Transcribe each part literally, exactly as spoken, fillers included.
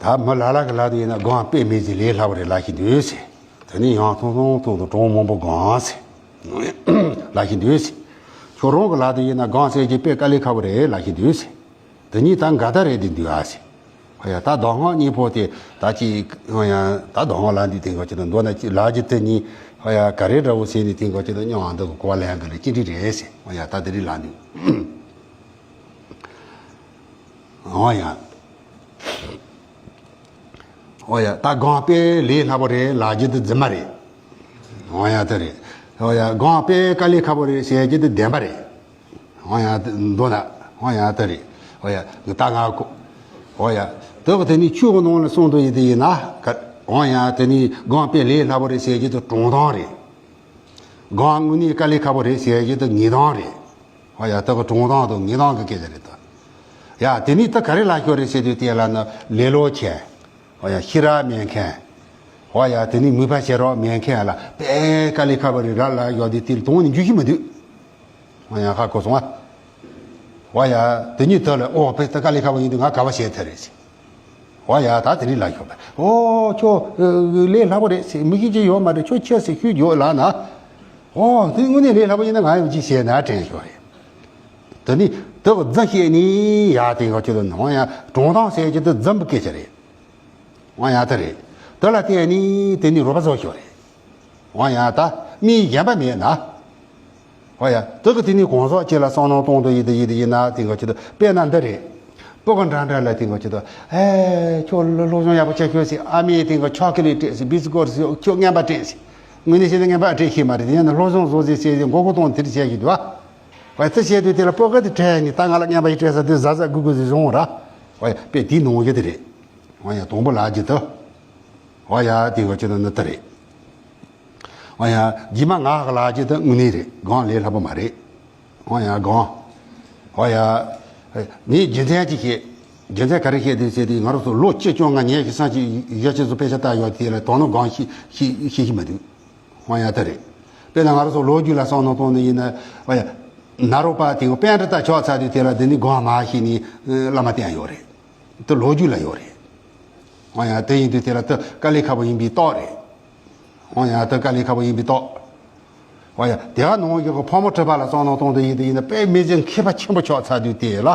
ད་མི་ལ་ལ་གི་ལ་དུ་ཡིན་ན་སྒང་དཔེ་མེད་ཅིག་ལས་སླ་བོ་རེད་ལབ་ཀྱི་འདུག་ཟེར། དེ་ནས་ཡང་ཐུང་ཐུང་ཐུང་ཐུང་གྲོང་མང་པོ་སྒང་ཟེར་ལབ་ཀྱི་འདུག་ཟེར། ཁྱོད་རང་གི་ལ་དུ་ཡིན་ན་སྒང་ཟེར་གྱི་དཔེ་དཀའ་ལས་ཁག་པོ་རེད་ལབ་ཀྱི་འདུག་ཟེར། དེ་གཉིས་ད་འགལ་ཟླ་རེད་དེ་འདུག་ཨ་ཟེར། ཧོ་ཡ། ད་གདམས་ངག་གཉིས་པོ་དེ་ད་ཅི་ཧོ་ཡ། ད་གདམས་ངག་ལབ་འདི་དེ་འགོ་ཅི་དང་མདོར་ན་ཅི་ལབ་རྒྱུ་དེ་གཉིས་ཧོ་ཡ་ག་རེ་འདྲ་བོ་ཟེར་ནས་དེ་འགོ་ཅི་དང་སྙམ་འདུག་གི་གོ་བ་ལེན་གི་རེད། ཅི་འདྲ་རེད་ཟེར། ཧོ་ཡ། ད་དེ་རིགས་ལབ་འདུག་ཧོ་ཡ། ཧོ་ཡ། ད་སྒང་དཔེ་ལས་སླ་པོ་རེད་ལབ་རྒྱུ་དེ་རྫུན་མ་རེད། ཧོ་ཡ། དེ་རེད། ཧོ་ཡ། སྒང་དཔེ་དཀའ་ལས་ཁག་པོ་རེད་ཟེར་རྒྱུ་དེ་བདེན་པ་རེད། ཧོ་ཡ། མདོར་ན། ཧོ་ཡ། དེ་རེད། ཧོ་ཡ། ད་ང་གོ། ཧོ་ཡ། དེ་གི་དེ་ནི་ཆོས་ཀྱི་ནང་ལ་གསུངས་འདུག་ཡིན་དེ་ཡིན་ན། ཧོ་ཡ། དེ་ནི་སྒང་དཔེ་ལས་སླ་པོ་རེད་ཟེར་རྒྱུ་དེ་གྲུང་གཏམ་རེད། སྒང་དངོས་གནས་དཀའ་ལས་ཁག་པོ་རེད་ཟེར་རྒྱུ་དེ་ངེས་གཏམ་རེད། ཧོ་ཡ། དེ་གི་གྲུང་གཏམ་དང་ངེས་གཏམ་གི་སྐད་ཆ་རེད་ད། ཡ། དེ་ནི་ད་ག་རེ་ལབ་ཤོག་རེད་ཟེར་དུས་དེ་ལ་ནི་ལེ་ལོ་ཆེ། ཧོ་ཡ། ཤེས་རབ་མེད་མཁན། ཧོ་ཡ། དེ་ནི་མོས་པ་བྱེད་རོགས་མེད་མཁན་ལ་དཔེ་དཀའ་ལས་ཁག་པོ་རེད་ར་ལབ་ཡོད་དེ་དེ་ལ་དོན་ནི་འཇུ་ཤེས་མི་འདུག་ཧོ་ཡ། ཧ་གོ་སོང་ཨ། ཧོ་ཡ། དེ་ཉིད་དེ་ལ་ཨོ་དཔེ་ད་དཀའ་ལས་ཁག་པོ་ཡིན་དུས་ང་ག་བ་བྱེད་ཐལ་རེད་ཟེར། ཧོ་ཡ། ད་དེ་ནི་ལབ་ཤོག་པ། ཨོ་ཁྱོད་ལས་སླ་པོ་རེད་ཟེར། མི་ཤེས་ཀྱི་ཡོད་མ་རེད། ཁྱོད་ཁྱེད་ཟེར་ཤུགས་རྒྱོབ་ལབ་ན། ཨོ་དེ་དངོས་གནས་ལས་སླ་པོ་ཡིན་ན་ང་ཡང་ཅིག་བྱས་ན་དྲན་ཤོག་རེད། དེ་ནི་དེ་གི་རྫུན་བཤད་ནི་ཡ་དེ་ག་ཁྱོད་དུ་ནང་ཡང་གྲུང་གཏམ་ཟེར་གྱི་དེ་རྫུན་པོ་སྐད་ཆ་རེད། འོ་ཡ་དེ་རེད། དེ་ལ་བརྟེན་ནས་དེ་ནི་རོགས་པ་བཟོ་ཤོག་རེད། འོ་ཡ་ད་མི་གཞན་པ་མེད་ན། འོ་ཡ་དེ་གི་དེ་ནི་གང་ཟག་ཅིག་ལ་བསམ་བློ་གཏོང་དུ་ཡིན་དུ་ཡིན་དུ་ཡིན་ན་དེ་ག་ཁྱོད་དུ་དཔེར་ན་འདི་རེད། སྤུ་གུ་འདྲ་འདྲ་ལ་དེ་ག་ཁྱོད་དུ་ཨེ་ཁྱོད་སློབ་སྦྱོང་ཡག་པོ་བྱ་ཤོག་ཟེར། ཨ་མས་དེ་ག་ཆོ་ཀི་ལེ་སྤྲད་ཟེར། བིས་ཀོ་ཊི་ཟེར། ཁྱོད་རྔན་པ་སྤྲད་ཟེར། དངོས་གནས་བྱས་ན་རྔན་པ་སྤྲད་ཤེས་མ་རེད། དེ་ཡང་ན་སློབ་སྦྱོང་བཟོ་ཟེར་ཟེར་ཟེར་མགོ་སྐོར་གཏོང་དེ་འདྲ་བྱས་ཡོད་དུས་ཨ། འོ་ཡ་དེ་བྱས་དུས་དེ་ལ་སྤུ་གུ་དེ་དྲན་ནས་ད་ང་ལ་རྔན་པ་ཞིག་སྤྲད་ས་དེ་གཟབ་གཟབ་གུས་གུས་ཟེར་བཟུང་ར། འོ་ཡ་དཔེ་དེའི་ནང་བཞིན་དེ་རེད། འོ་ཡ་དང་པོ་ལབ་རྒྱུ་དེ། འོ་ཡ་དེ་ག་ཁྱོད་དུ་ནི་དེ་རེད། འོ་ཡ་རྗེས་མ་ང་ག་ལབ་རྒྱུ་དེ་དངོས་གནས་རེད། སྒང་ལས་སླ་པོ་མ་རེད། འོ་ཡ་སྒང་། འོ་ཡ། ངས་རྒྱུ་མཚན་ཅིག་བཤད། རྒྱུ་མཚན་ག་རེ་བཤད་དེ་ཟེར་དུས་ང་རང་ཚོ་ལོ་བཅུ་བཅོ་ལྔ་ཉལ་ཞིག་སང་ཞིག་ཡོ་ཆེ་ཚོ་དཔེ་ཆ་ལྟ་ཡོད་དེ་ལ་དོ་ནོ་སྒང་ཤེས་ཤེས་ཤེས་ཤེས་མི་འདུག་འོ་ཡ་དེ་རེད། དཔེར་ན་ང་རང་ཚོ་ལོ་རྒྱུས་ལ་བསམ་བློ་གཏོང་ནི་ཡིན་ན། འོ་ཡ། ནཱ་རོ་པ་དེ་པཎྜི་ཏ་ཆགས་ཚར་དུས་དེ་ལ་འདི་ནི་སྒང་མ་ཤེས་ནི་བླ་མ་བསྟེན་ཡོད་རེད། དེ་ལོ་རྒྱུས་ལ་ཡོད་རེད། འོ་ཡ་དེ་ཡིན་དུས་དེ་ལ་དེ་དཀའ་ལས་ཁག་པོ་ཡིན་པའི་རྟགས་རེད། འོ་ཡ་དེ་དཀའ་ལས་ཁག་པོ་ཡིན་པའི་རྟགས། འོ་ཡ་དེ་ག་ནང་བཞིན་གྱི་ཕག་མོ་གྲུ་པ་ལ་བསམ་བློ་གཏོང་དུ་ཡིན་དུ་ཡིན་ན་དཔེ་མི་སྲིད་མཁས་པ་ཆེན་པོ་ཆགས་ཚར་དུས་དེ་ལ།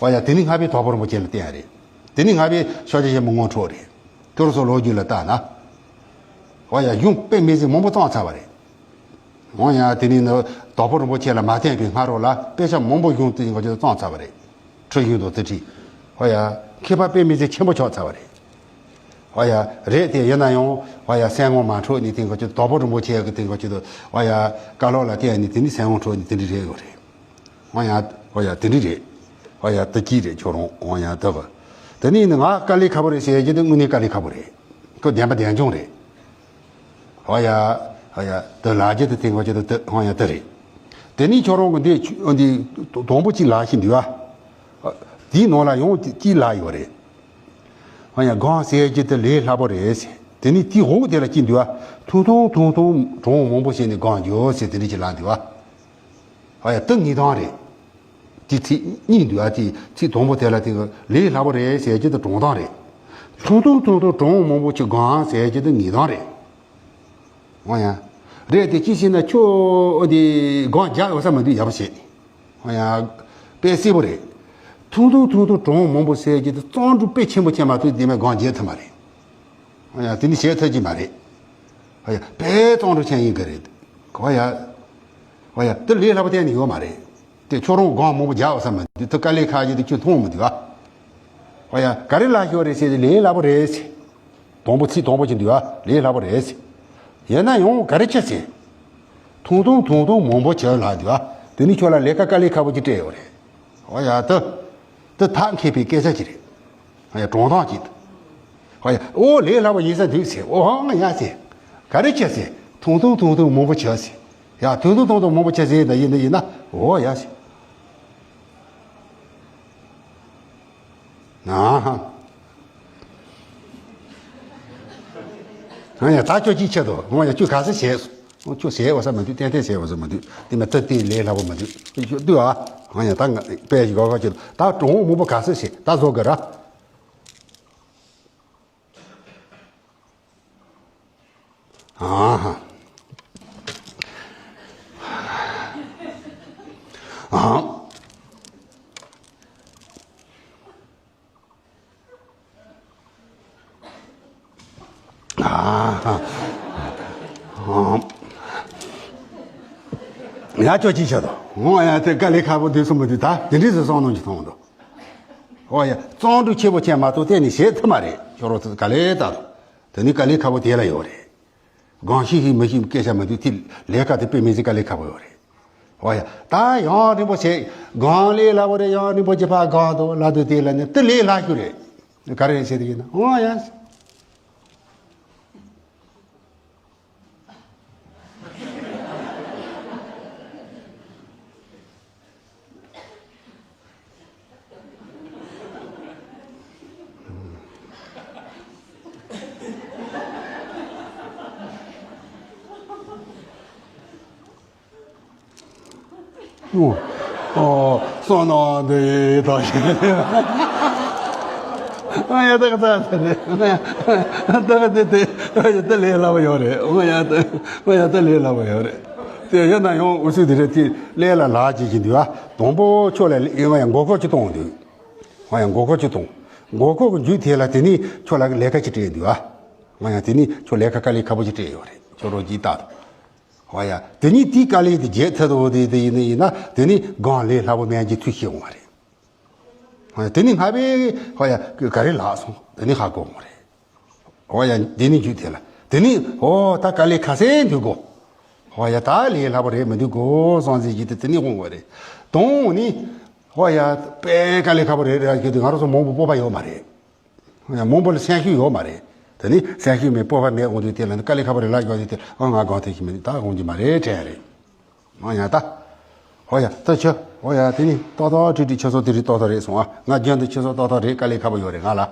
འོ་ཡ་དེ་ནི་སྔགས་པའི་དྭགས་པོ་རིན་པོ་ཆེ་ལ་བསྟེན་རེད། དེ་ནི་སྔགས་པའི་ཤཱཀྱ་ཆེན་པོ་དངོས་གྲུབ་རེད། ཁྱོད་རང་ཚོ་ལོ་རྒྱུས་ལ་བལྟས་ན། འོ་ཡ་གཞུང་དཔེ་མི་སྲིད་མང་པོ་བརྩམས་ཚར་བ་རེད། འོ་ཡ་དེ་ནི་ནི་དྭགས་པོ་རིན་པོ་ཆེ་ལ་མ་བསྟེན་པའི་སྔ་རོལ་ལ་དཔེ་ཆ་མང་པོ་གཞུང་དེ་ཡིན་ག་ཅིག་བརྩམས་ཚར་བ་རེད། ཁྲིད་གཞུང་དང་རྩིས་ཁྲིད། འོ་ཡ་མཁས་པ་དཔེ་མི་སྲིད་ཆེན་པོ་ཆགས་ཚར་བ་རེད། འོ་ཡ་རེད་དེ་ཡིན་ན་ཡང་འོ་ཡ་སེམས་ངོ་མ་འཕྲོད་ནས་དེ་ག་ཅིག་དྭགས་པོ་རིན་པོ་ཆེ་གི་དེ་ག་ཅིག་འོ་ཡ་བཀའ་སློབ་ལ་བརྟེན་ནས་དེ་ནི་སེམས་ངོ་འཕྲོད་ནས་དེ་འདྲ་རེད་ཡོད་རེད། འོ་ཡ་འོ་ཡ་དེ་འདྲ་རེད། འོ་ཡ་དེ་གཅིག་རེད་ཁྱོད་རང་འོ་ཡ་དེ་ག་དེ་ནི་ནི་ང་དཀའ་ལས་ཁག་པོ་རེད་ཟེར་རྒྱུ་དེ་དངོས་གནས་དཀའ་ལས་ཁག་པོ་རེད། ཁོ་བདེན་པ་བདེན་རྐྱང་རེད། ཨོ་ཡ། ཨོ་ཡ། དེ་ལབ་རྒྱུ་དེ་དེ་ངོ་རྒྱུ་དེ་དེ་ཨོ་ཡ་དེ་རེད། དེ་ནས་ཁྱོད་རང་གི་འདི་ཆུ་འདི་དང་པོ་གཅིག་ལབ་ཤིག་འདུག་ཨ། དེའི་ནང་ལ་ཡང་གཅིག་ལབ་ཡོད་རེད། ཨོ་ཡ་སྒང་ཟེར་རྒྱུ་དེ་ལས་སླ་པོ་རེད་ཟེར། དེ་ནས་དེའི་འོག་དེ་ལ་གཅིག་འདུག་ཨ། ཐུང་ཐུང་ཐུང་ཐུང་གྲོང་མང་པོ་བྱས་ནས་སྒང་རྒྱུ་ཟེར་དེ་འདྲ་ཅིག་ལབ་འདུག་ཨ། ཨོ་ཡ་དེ་ངེས་གཏན་རེད། དེ་ཚིག་གཉིས་འདུག་ཨ། དེ་ཚིག་དང་པོ་དེ་ལ་དེ་ལས་སླ་པོ་རེད་ཟེར་རྒྱུ་དེ་གྲུང་གཏམ་རེད། ཐུང་ཐུང་ཐུང་ཐུང་གྲོང་མང་པོ་ཆེ་སྒང་ཟེར་རྒྱུ་དེ་ངེས་གཏན་རེད། འོ་ཡ། རེད་དེ་ཅི་ཟེར་ན་ཁྱོད་འོ་དེ་སྒང་རྒྱག་ཡོད་ས་མ་འདུག་ཡག་པོ་བྱས། འོ་ཡ། དཔེ་གསལ་པོ་རེད། ཐུང་ཐུང་ཐུང་ཐུང་གྲོང་མང་པོ་ཟེར་རྒྱུ་དེ་གཙང་སྦྲ་དཔེ་ཆེན་པོ་བྱས་མ་གཏོགས་དེ་མིན་སྒང་རྒྱག་ཐུབ་མ་རེད། འོ་ཡ་དེ་ནི་བྱེད་ཐུབ་ཀྱི་མ་རེད། འོ་ཡ་དཔེ་གཙང་སྦྲ་ཅན་ཡིན་གི་རེད། འོ་ཡ། འོ་ཡ་དེ་ལས་སླ་པོ་གཏན་ནས་ཡོད་མ་རེད། དེ་ཁྱོད་རང་སྒང་མང་པོ་རྒྱག་ཡོད་ས་མ་འདུག་དེ་དཀའ་ལས་ཁག་ཅིག་དེ་ཁྱོད་མཐོང་མི་འདུག་ཨ། འོ་ཡ་ག་རེ་ལབ་ཤོག་རེད་ཟེར་དེ་ལས་སླ་པོ་རེད་ཟེར། དང་པོ་ཚིག་དང་པོ་ཅིག་འདུག་ཨ། ལས་སླ་པོ་རེད་ཟེར། ཡིན་ན་ཡང་ག་རེ་བྱེད་ཟེར། ཐུང་ཐུང་ཐུང་ཐུང་མང་པོ་བྱེད་ལབ་འདུག་ཨ། དེ་ནི་ཁྱོད་ལ་ལས་ཀ་དཀའ་ལས་ཁག་པོ་ཅིག་སྤྲད་ཡོད་རེད། འོ་ཡ་དེ། དེ་ཐབས་མཁས་པའི་སྐད་ཆ་ཅིག་རེད། འོ་ཡ་གྲུང་གཏམ་ཅིག་འོ་ཡ་ཨོ་ལས་སླ་པོ་ཡིན་ས་འདུག་ཟེར། ཨོ་ཧང་ཡ་ཟེར། ག་རེ་བྱེད་ཟེར། ཐུང་ཐུང་ཐུང་ཐུང་མང་པོ་བྱེད་ཟེར། ཡ་ཐུང་ཐུང་ཐུང་ཐུང་མང་པོ་བྱེད་ཟེར་ད་ཡིན་ན་ཡིན་ན་ཨོ་ཡ་ཟེར། ཨ་ཧ། ང་ཡང་ད་ཁྱོད་ཀྱིས་ཆེད་དུ་ང་ཡང་ཁྱོད་ག་ཚོད་བྱས་སོང་། ཁྱོད་བྱས་འོ་ས་མ་འདུག་ཏན་ཏན་བྱས་འོ་ས་མ་འདུག་དེ་མ་ད་དེ་ལས་སླ་པོ་མ་འདུག་ཁྱོད་འདུག་ཨ། ང་ཡང་ད་ང་དཔེ་ཞིག་ག་ག་ཁྱོད་ད་གྲོང་མང་པོ་ག་ཚོད་བྱས་ད་བཟོ་དགོས་ར། ད། ཡ་ཅོ་ཅི་བྱ་དོ། འོ་ཡ་དེ་དཀའ་ལས་ཁག་པོ་འདུག་གསུངས་པ་འདུག་ད་དེ་འདྲའི་ཟེར་སོང་ནང་གི་མཐོང་འདུག་འོ་ཡ་གཙང་སྒྲུབ་ཆེན་པོ་ཅན་མ་གཏོགས་གཏན་ནས་བྱེད་ཐུབ་མ་རེད། ཁྱོད་རང་ཚོ་དཀའ་ལས་ད་དོ། དེ་ནི་དཀའ་ལས་ཁག་པོ་དེ་ལ་ཡོད་རེད། གང་ཤེས་ཤེས་མི་ཤེས་སྐད་ཆ་མི་འདུག་དེ་ལས་ཀ་དེ་དཔེ་མི་སྲིད་དཀའ་ལས་ཁག་པོ་ཡོད་རེད། འོ་ཡ་ད་ཡང་རིང་པོ་བྱས་གང་ལས་སླ་པོ་རེད། ཡང་རིང་པོ་བྱས་ཕར་གང་དོ་ལ་དོ་དེ་ལ་ནི་དེ་ལས་སླ་ཤོས་རེད། ག་རེ་བྱེད་དེ་ཡིན་ན་འོ་ཡ། ཨོ། ཨོ། བསོད་ནམས་འདི་དག་ཞིག་ཨ་ཡ་ད་ག་ད་ད་ད་ད་ད་ད་ད་ལས་སླ་པོ་ཡོད་རེད། ཨ་ཡ་ད་ཨ་ཡ་ད་ལས་སླ་པོ་ཡོད་རེད། དེ་ཡོད་ན་ཡང་འུ་ཚོས་དེ་རེད་དེ་ལས་ལ་ལག་ཅིག་བྱེད་འདུག་ཨ་དང་པོ་ཁྱོད་ལ་ཨེ་ང་ཡང་མགོ་སྐོར་ཅིག་གཏོང་འདུག་ཨ་ཡ་མགོ་སྐོར་ཅིག་གཏོང་། མགོ་སྐོར་གྱི་མཇུག་དེ་ལ་དེ་ནི་ཁྱོད་ལ་ལས་ཀ་ཅིག་སྤྲད་འདུག་ཨ་ང་ཡང་དེ་ནི་ཁྱོད་ལས་ཀ་དཀའ་ལས་ཁག་པོ་ཅིག་སྤྲད་ཡོད་རེད། ཁྱོད་རོགས་ཅིག་ལྟ་དང་། ཧོ་ཡ། དེ་ནི་དེའི་དཀའ་ལས་དེ་བརྗེད་ཐུབ་འདུག་དེ་དེ་ཡིན་ནི་ཡིན་ན་དེ་ནི་གང་ལས་སླ་པོ་མེད་ཀྱི་ཐུགས་ཤེས་འོང་བ་རེད། ཧོ་ཡ། དེ་ནི་སྔ་པའི་ཧོ་ཡ་ག་རེ་ལགས་སོང་དེ་ནི་ཧ་གོ་འོང་བ་རེད། ཧོ་ཡ། དེ་ནི་རྒྱུ་དེ་ལ་དེ་ནི་ཧོ་ད་དཀའ་ལས་ཁ་སེ་འདུག་གོ་ཧོ་ཡ། ད་ལས་སླ་པོ་རེད་མི་འདུག་གོ་བསམ་ཚེ་ཡིད་དེ་དེ་ནི་འོང་བ་རེད། དོང་ནི་ཧོ་ཡ་དཔེ་དཀའ་ལས་ཁག་པོ་རེད་རེད་ཁྱེད་དུ་ང་རང་ཚོ་མང་པོ་སྤོབས་པ་ཡོད་མ་རེད། ཡང་མང་པོ་ལ་སེམས་ཤུགས་ཡོད་མ་རེད། དེ་ནི་སེམས་ཤུགས་མེད་སྤོབས་པ་མེད་འོང་དུས་དེ་ལ་ནི་དཀའ་ལས་ཁག་པོ་རེད་ལ་ཡོང་དུས་དེ་ཨ་ང་གང་ཐེག་ཤི་མེད་ད་འོང་གི་མ་རེད་དྲན་རེད། ཨ་ཡང་ད། ཨོ་ཡ་ད་ཆོ། ཨོ་ཡ་དེ་ནི་ཏག་ཏག་ཁྲིག་ཁྲིག་ཆོ་སོ་དེ་རིགས་ཏག་ཏག་རེད་སོང་ཨ། ང་རྒྱུན་དུ་ཆོ་སོ་ཏག་ཏག་རེད། དཀའ་ལས་ཁག་པོ་ཡོད་རེད་ང་ལ།